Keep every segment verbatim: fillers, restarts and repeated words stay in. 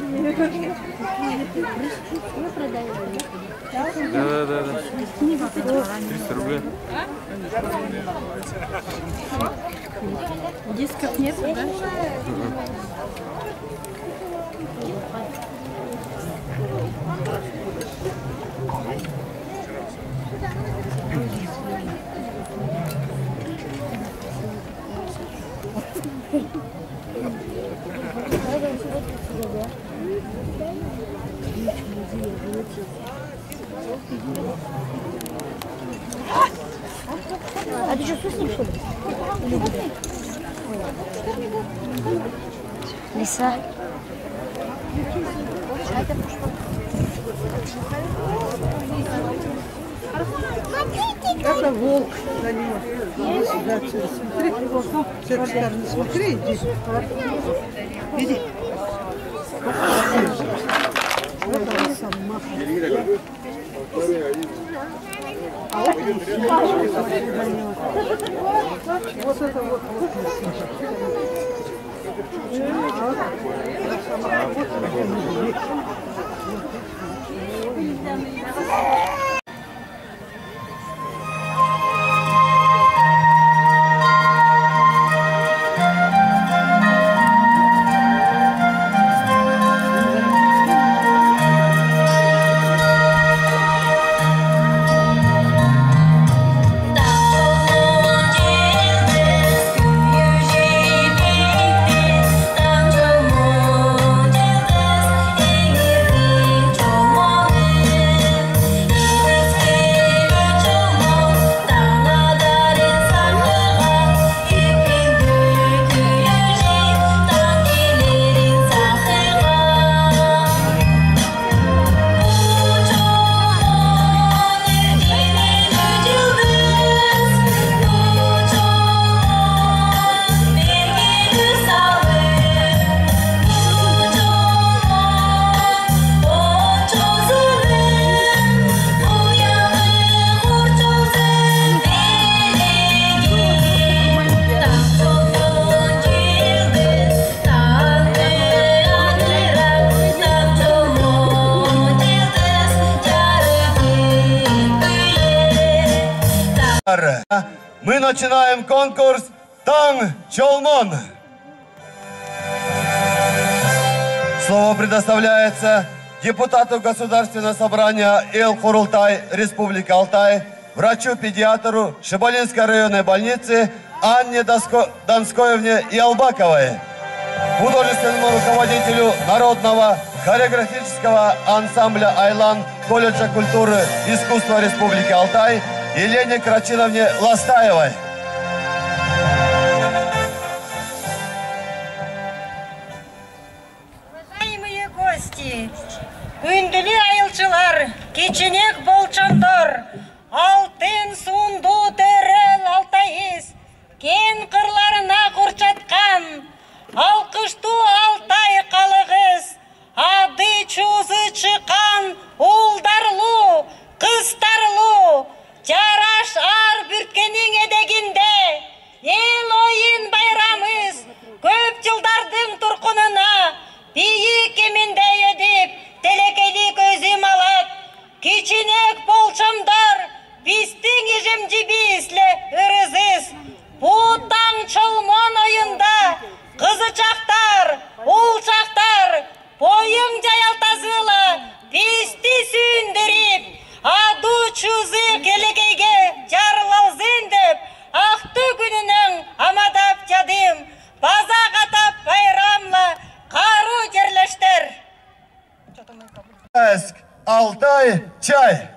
Көрдүң бе, көрдүң бе? Көр. Да, да, да, да. Триста рублей. Дисков нет, да? А ты что, с ним, что ли? Лиса. Это волк за него. Иди сюда, отсюда, смотри. С этой стороны смотри, иди. Иди. Вот она сама. А вот, смотри на него. Вот это вот, вот. Мы начинаем конкурс «Таң чолмон». Слово предоставляется депутату Государственного собрания Эл Курултай Республики Алтай, врачу-педиатру Шебалинской районной больницы Анне Доско-, Донскоевне Ялбаковой, художественному руководителю народного хореографического ансамбля «Айлан» колледжа культуры и искусства Республики Алтай Елене Крачиновне Ластаевой. Уважаемые гости, күүндилу айылчылар, кичинек болчондор, алтын сундуу төрел Алтайыс, кең кырларына курчаткан алкыштуу Алтай калыгыс, ады-чуузу чыккан улдарлуу, кыстарлуу, чараш аар бүрткенниң эдегинде эл оюн байрамыс көп чылдардың туркунуна бийик кеминде өдүп, телекейлик өзүм алат. Кичинек болчондор, бистиң ижемчибиз ле ырызыс. Бу «Таң чолмон» оюнда кызычактар, уулчактар, боюн чаялтазы-ла бисти сүүндирип, аду-чуузу келечекке чарлалзын деп, ахты күүнинен амадап чадым. База катап байрамла, каруу черлештер! Эск Алтай чай.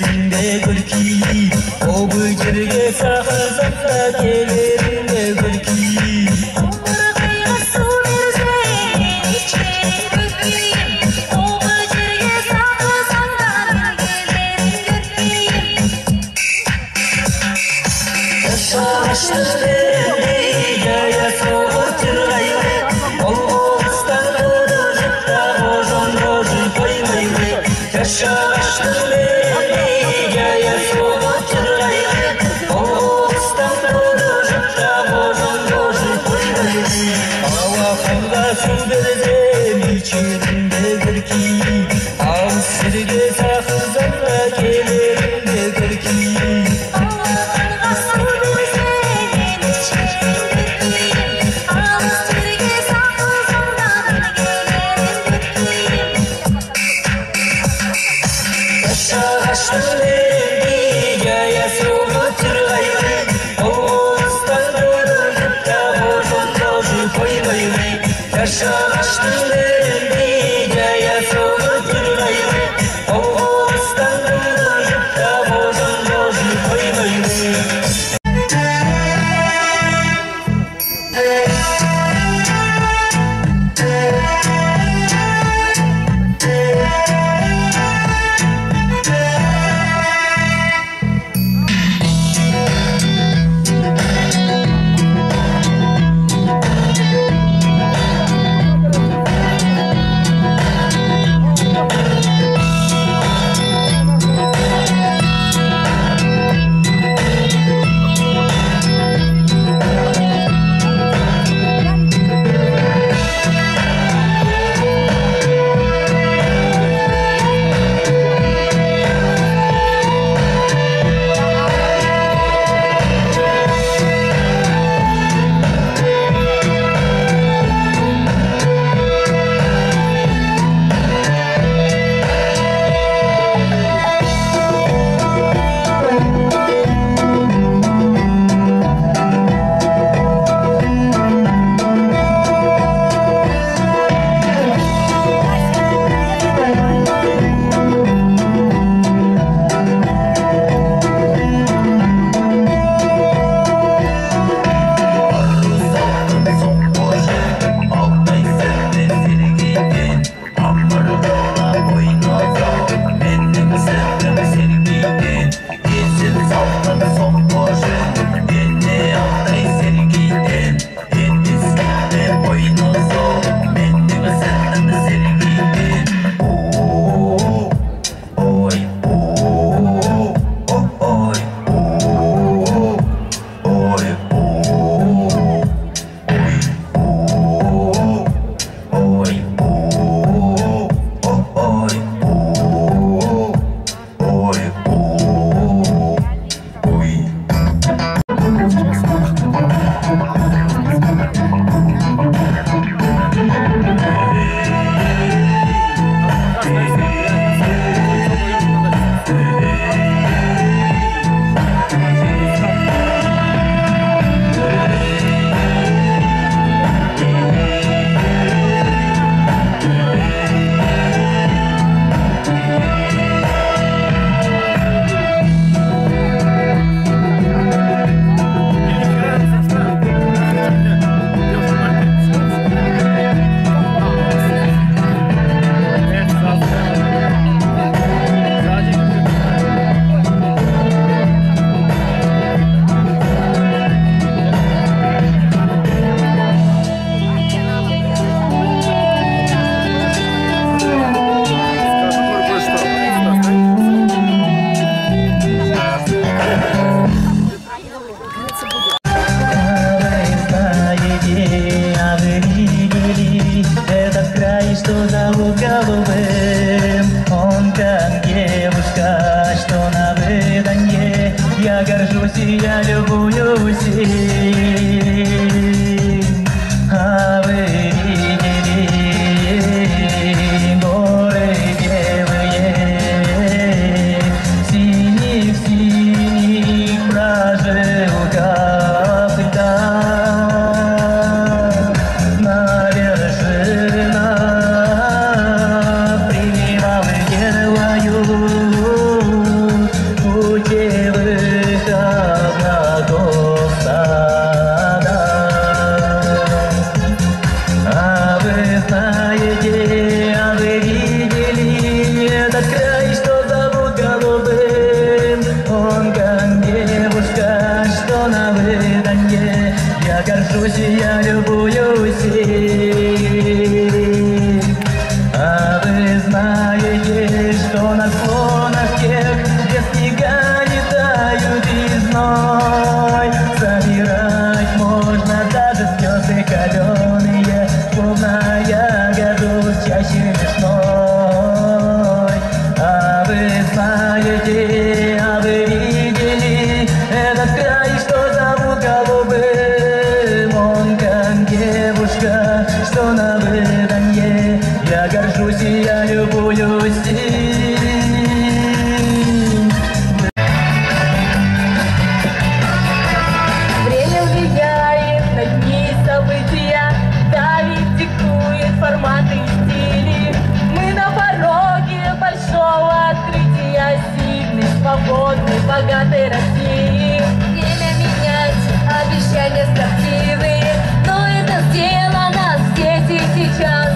Келеринде кӧрким, обы жерге сагызам да, келеринде кӧрким. Обыргайга суу берзем, ичерин кӧрким. Обы жерге сагызам да, келерин кӧрким. Чаш агаштың тирегин аяс огыр тиргайлы, ол-ооғыстан ырыжып та, ожон-ожон коймайлы. Чаш агаштың тирегин аяс огыр тиргайлы, ол-ооғыстан ырыжып та, ожон-ожон коймайлы. Алақанға суу берзем, ичеринде кӧрким. Алыс жерге сагызам да, келеринде кӧрким. Алақанға суу берзем, ичеринде кӧрким. Алыс жерге сагызам да, келеринде кӧрким. Чаш агаштың тирегин аяс огыр тиргайлы, ол-ооғыстан ырыжып та, ожон-ожон коймайлы. Чаш агаштың тирегин аяс огыр тиргайлы, ол-ооғыстан ырыжып та, ожон-ожон коймайлы. Этот край, что зовут голубым, он как девушка, что на выданье. Я горжусь и я любуюсь им. А вы видели горы белые, в синих, синих прожилках льда, на вершинах приливы делают. Время менять, обещания строптивые, но это сделано здесь и сейчас.